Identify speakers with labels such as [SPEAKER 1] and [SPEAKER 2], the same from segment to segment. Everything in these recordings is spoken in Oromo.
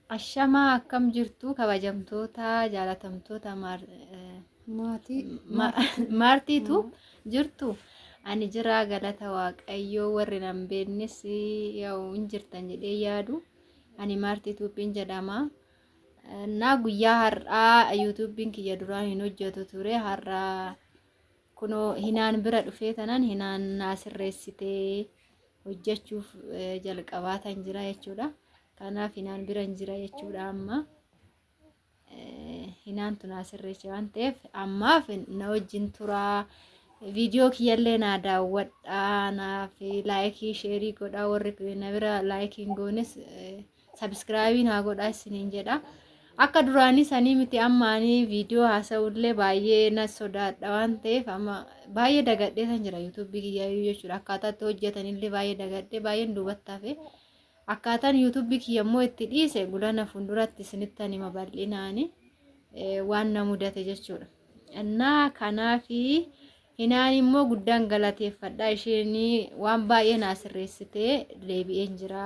[SPEAKER 1] Ashamaa akkam jirtu kabajamtoota jaalatamtoota
[SPEAKER 2] Maatii
[SPEAKER 1] maartiitu jirtu ani jiraa galata waaqayyoo warri nan beeknes yaa'u hin jirtan jedhee yaadu ani maartii tuuphiin jedhama. Naa guyyaa har'aa yuutuubiin kiyya duraan hin hojjetu ture har'aa kunoo hinaan bira dhufee tanan hinaan naa sirreessitee hojjechuuf jalqabaa tan jira jechuudha. Kanaaf hinaan bira hin jira jechuudha amma. Hinaantu naa sirreesse waan ta'eef ammaaf na wajjin turaa. Viidiyoo kiyyallee naa daawwadhaa naaf laayikii sheerii godhaa warri na bira laayikii hin goones sabiskiraayibii naa godhaa isiniin jedha. Akka duraanii sanii miti amma ani viidiyoo haasa'ullee baay'ee na sodaadha waan ta'eef amma baay'ee dagadhee san jira yuutuubii kiyyaayyuu jechuudha. Akkaataa itti hojjetanillee baay'ee dagadhee baay'een duubatti hafe. Akkaataan yuutuubii kiyya immoo itti dhiise gulana fuulduratti isinitti hima bal'inaani waan na mudate jechuudha. Innaa kanaafi hinaan immoo guddaan galateeffadha isheen waan baay'ee naa sirreessitee deebi'een jira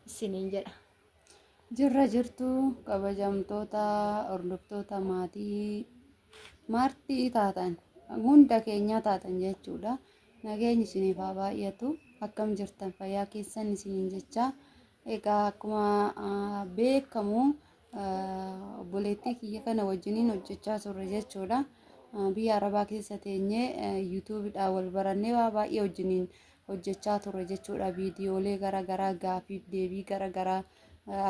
[SPEAKER 1] isiniin jedha.
[SPEAKER 2] Jirra jirtu kabajamtoota hordoftoota maatii maartii taatan hunda keenyaa taatan jechuudha. Nageenyi isiniif haa baay'atu. Akkam jirtan fayyaa keessan isiniin jecha. Egaa akkuma beekamu obboleettii kiyya kana wajjiniin hojjechaa turre jechuudha. Biyya Arabaa keessa teenyee yuutuubiidhaan wal barannee waa baay'ee wajjiniin hojjechaa turre jechuudha. Viidiyoolee gara garaa gaaffiif deebii gara garaa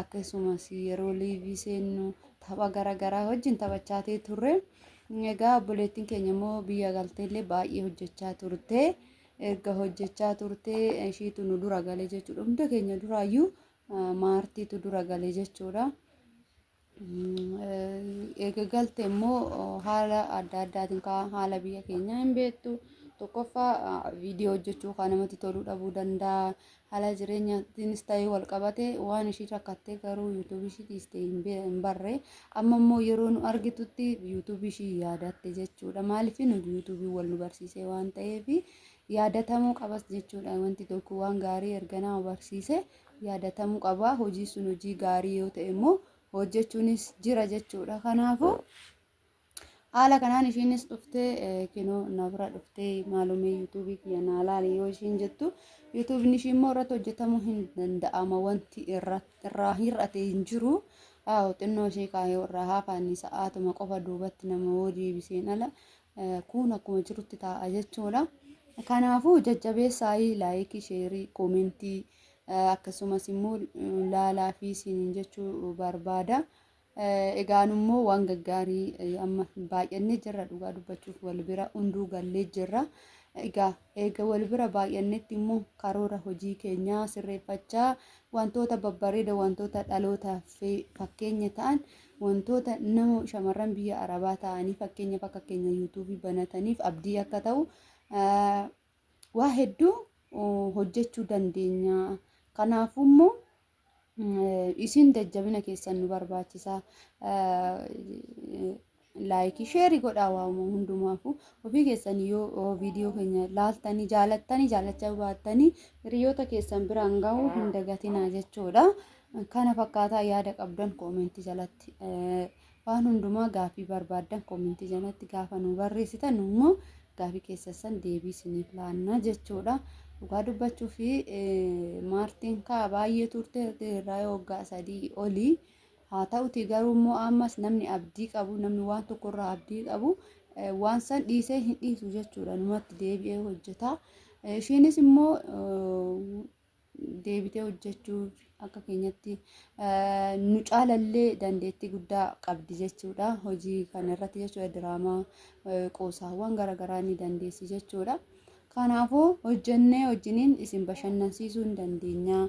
[SPEAKER 2] akkasumas yeroo liivii seennu tapha gara garaa wajjin taphachaa turre. Egaa obboleettiin keenya immoo biyya galteellee baay'ee hojjechaa turte. Erga hojjechaa turte ishiitu nu dura gale jechuudha. Hunda keenya duraayyuu maartiitu dura gale jechuudha. Erga galte immoo haala adda addaatiin haala biyya keenyaa hin beektu. Tokkoffaa viidiyoo hojjechuu kan namatti toluu dhabuu danda'a. Haala jireenyaatiinis ta'ee wal qabate waan ishii rakkattee garuu yuutuubii ishii dhiiste hin barre. Amma immoo yeroo nu argitutti yuutuubii ishii yaadatte jechuudha. Maaliif nu yuutuubii wal nu barsiise waan ta'eef yaadatamuu qabas jechuudha. Wanti tokko waan gaarii erga nama barsiise yaadatamuu qaba. Hojii sun hojii gaarii yoo ta'e immoo hojjechuunis jira jechuudha. Kanaafuu haala kanaan ishiinis dhuftee kinoo na bira dhuftee maalumee yuutuubii kiyya naa laali yoo ishiin jettu yuutuubni ishii immoo irratti hojjetamuu hin danda'ama wanti irraa hir'ate hin jiru. Haa xinnoo ishee kaayoo irraa haafaani sa'aatuma qofa duubatti nama yoo deebiseen ala kun akkuma jirutti taa'a jechuudha. Kanaafuu jajjabeessaayii laayikii, sheerii, koomentii akkasumas immoo laalaa fi isiniin jechuu barbaada. Egaa nu immoo waan gaggaarii amma baay'annee jirra dhugaa dubbachuuf wal bira hunduu gallee jirra. Egaa eega wal bira baay'annetti immoo karoora hojii keenyaa sirreeffachaa wantoota babbareeda wantoota dhalootaaf fakkeenya ta'an wantoota nama shamarran biyya arabaa ta'anii fakkeenyaaf akka keenya yuutuubii banataniif abdii akka ta'u waa hedduu hojjechuu dandeenya. Kanaafuu immoo isin jajjabina keessan nu barbaachisa. Laayikii sheerii godhaa waamuma hundumaafuu ofii keessan yoo viidiyoo keenya laaltanii jaalattanii jaalachaa baattanii hiriyoota keessan biraan gahuu hin dagatinaa jechuudha. Kana fakkaataa yaada qabdan koomentii jalatti waan hundumaa gaaffii barbaaddan koomentii jalatti gaafa nu barreessitan nu immoo gaafii keessan san deebii isiniif laanna jechuudha. Dhugaa dubbachuu fi maartiin kaa baay'ee turte irraa waggaa 3 olii haa ta'uti garuu immoo ammas namni abdii qabu namni waan tokkorraa abdii qabu waan san dhiisee hin dhiisu jechuudha. Numatti deebi'ee hojjeta. Isheenis immoo deebitee hojjechuuf akka keenyatti nu caalallee dandeettii guddaa qabdi jechuudha. Hojii kana irratti jechuudha diraamaa qoosaawwan garaagaraa ni dandeessi jechuudha. Kanaafuu hojjennee wajjiniin isin bashannansiisuu hin dandeenya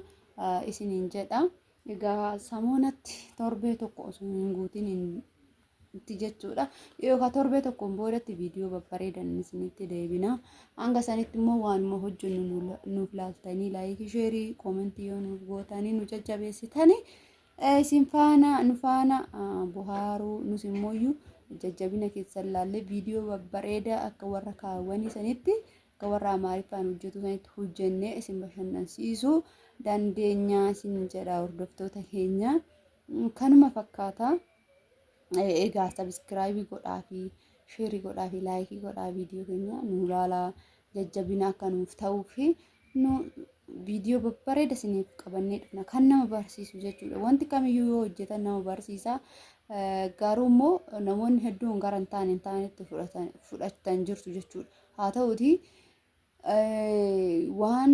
[SPEAKER 2] isiniin jedha. Egaa samoonatti torbee tokko osoo hin guutin hin itti jechuudha. Yookaan torbee tokkoon boodatti viidiyoo babbareedan isinitti deebina. Hanga sanitti immoo waanuma hojjennu nuuf laaltanii laayikii, sheerii, koomentii yoo nuuf gootanii nu jajjabeessitanii isin faana nu faana bohaaruu nus immoo jajjabina keessan laallee viidiyoo babbareedaa akka warra kaawwanii sanitti akka warra Amaariffaan hojjetu sanitti hojjennee isin bashannansiisuu dandeenya isin jedha hordoftoota keenya. Kanuma fakkaata. Egaa subscribe godhaa fi share godhaa fi like godhaa, viidiyoo keenya nu ilaalaa, jajjabina akka nuuf ta'uu fi nu viidiyoo babbareeda isiniif qabannee dhufna, kan nama barsiisu jechuudha. Wanti kamiyyuu yoo hojjetan nama barsiisa. Garuu immoo namoonni hedduun gara hin taanetti fudhatan jirtu jechuudha. Haa ta'uutii waan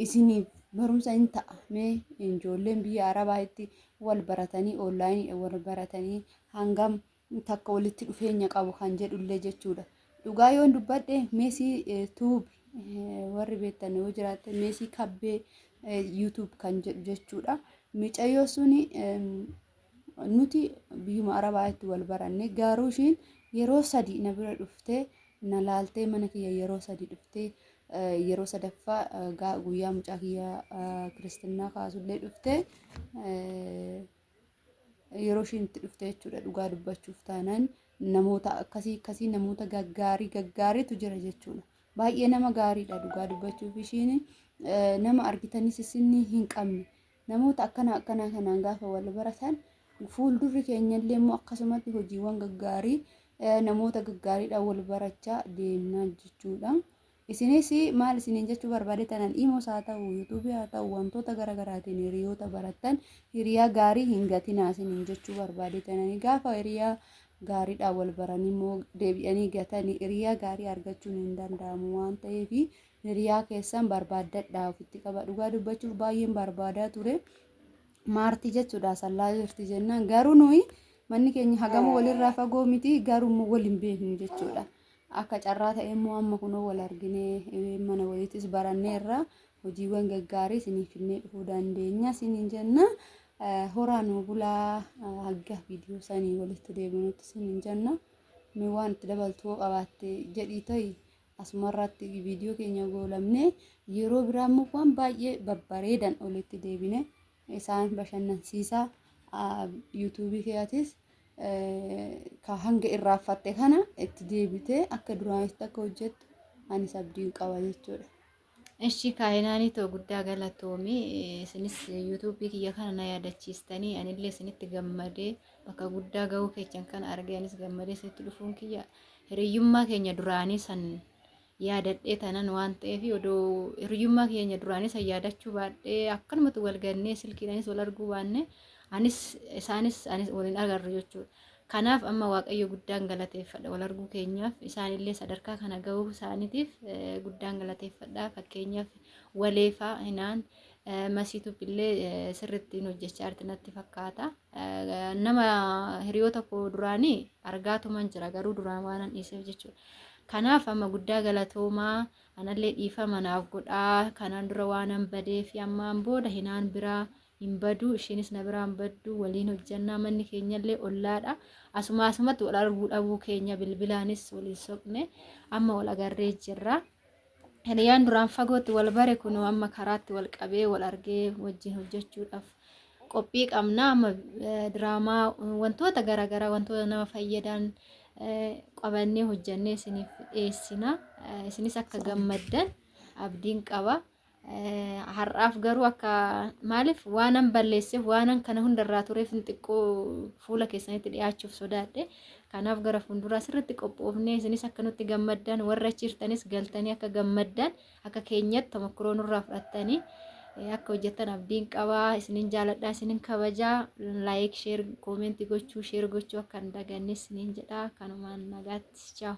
[SPEAKER 2] isiniif barumsa hin ta'a, mee ijoolleen biyya Arabaatti wal baratanii, online wal baratanii hangam takka walitti dhufeenya qabu kan jedhullee jechuudha. Dhugaa yoon dubbadhe, Meesii Tube warri beektan yoo jiraatte, Meesii Kabbee YouTube kan jedhu jechuudha. Micayyoo suni nuti biyyuma Arabaatti wal baranne, garuu ishiin yeroo 3 na bira dhuftee na laaltee, mana kiyya yeroo 3 dhuftee, yeroo sadaffaa guyyaa mucaa kiyya kiristinnaa kaasullee dhuftee, yeroo ishiin itti dhufte jechuudha. Dhugaa dubbachuuf taanaan namoota akkasii akkasii, namoota gaggaarii gaggaariitu jira jechuudha. Baay'ee nama gaariidha dhugaa dubbachuuf. Ishiin nama argitanis isin hin qabne. Namoota akkana akkanaa kanaan gaafa wal baratan, fuuldurri keenyallee immoo akkasumatti hojiiwwan gaggaarii, namoota gaggaariidhaan wal barachaa deemnaa jechuudha. Isinis maal isiniin jechuu barbaade tanan, imoos haa ta'u, YouTube haa ta'u, wantoota garaagaraatiin hiriyoota barattan, hiriyaa gaarii hin gatinaa isiniin jechuu barbaade tananii. Gaafa hiriyaa gaariidhaan wal baranii immoo deebi'anii gatanii, hiriyaa gaarii argachuun hin danda'amu waan ta'eef, hiriyaa keessan barbaaddadhaa, ofitti qaba. Dhugaa dubbachuuf baay'een barbaadaa ture. Maartii jechuudha, Sallaa jirti jennaan, garuu nuyi manni keenya hagama walirraa fagoo miti, garuu immoo wal hin beeknu jechuudha. Akka carraa ta'e immoo amma kunoo wal arginee, mana waliittis baranneerra, hojiiwwan gaggaarii isiniif finnee dhufuu dandeenya isiniin jenna. Horaa nu bulaa, hagga viidiyoo sanii walitti deebinutti isiniin jenna. Mee waan itti dabaltu hoo qabaatte jedhii ta'i, asumarratti viidiyoo keenya goolamnee, yeroo biraa immoo waan baay'ee babbareedan walitti deebine isaan bashannansiisaa. YouTube keetis ka hanga irraanfatte kana itti deebitee akka duraanitti akka hojjettu anis abdiin qaba jechuudha.
[SPEAKER 1] Ishi kaayinaanii too, guddaa galatoomi. Isinis YouTube kiyya kana na yaadachiistanii, anillee isinitti gammadee, bakka guddaa gahuu keechan kana argee anis gammadee isinitti dhufuun kiyya, hiriyyummaa keenya duraanii san yaadadhee tanan waan ta'eef, odoo hiriyyummaa keenya duraanii san yaadachuu baadhee, akkanumatti wal gannee silkiidhaanis wal arguu baanne, anis isaanis anis waliin agarru jechuudha. Kanaaf amma Waaqayyo guddaan galateeffadha wal arguu keenyaaf, isaanillee sadarkaa kana gahuu isaaniitiif guddaan galateeffadha. Fakkeenyaaf waleefaa hinaan masiituuf illee sirriitti hojjechaa jirti natti fakkaata. Nama hiriyoota koo duraanii argaatuman jira, garuu duraan waan an dhiiseef jechuudha. Kanaaf amma guddaa galatoomaa, anallee dhiifama naaf godhaa, kanaan dura waan an badee fi ammaan booda hinaan biraa hin badu, ishiinis na biraan baddu, waliin hojjannaa, manni keenyallee ollaadha. Asuma asumatti wal arguu dhabuu keenya bilbilaanis waliin soqne, amma wal agarree jirra. Hiriyaan duraan fagootti wal bare kunoo amma karaatti wal qabee, wal argee wajjin hojjechuudhaaf qophii qabna. Amma diraamaa, wantoota garaagaraa, wantoota nama fayyadan qabannee hojjannee isiniif dhiyeessina. Isinis akka gammaddan abdiin qaba. Har'aaf garuu akka maaliif waanan balleesseef, waanan kana hundarraa tureef, xiqqoo fuula keessanitti dhiyaachuuf sodaadhe. Kanaaf gara fuulduraa sirriitti qophoofnee, isinis akka nutti gammaddan, warra achi jirtanis galtanii akka gammaddan, akka keenyatti tomokkiroo nurraa fudhattanii akka hojjettan abdiin qabaa. Isinin jaaladhaa, isinin kabajaa. Like, share, comment gochuu, share gochuu akka hin daganne isinin jedha. Kanumaan nagaatti, ciao.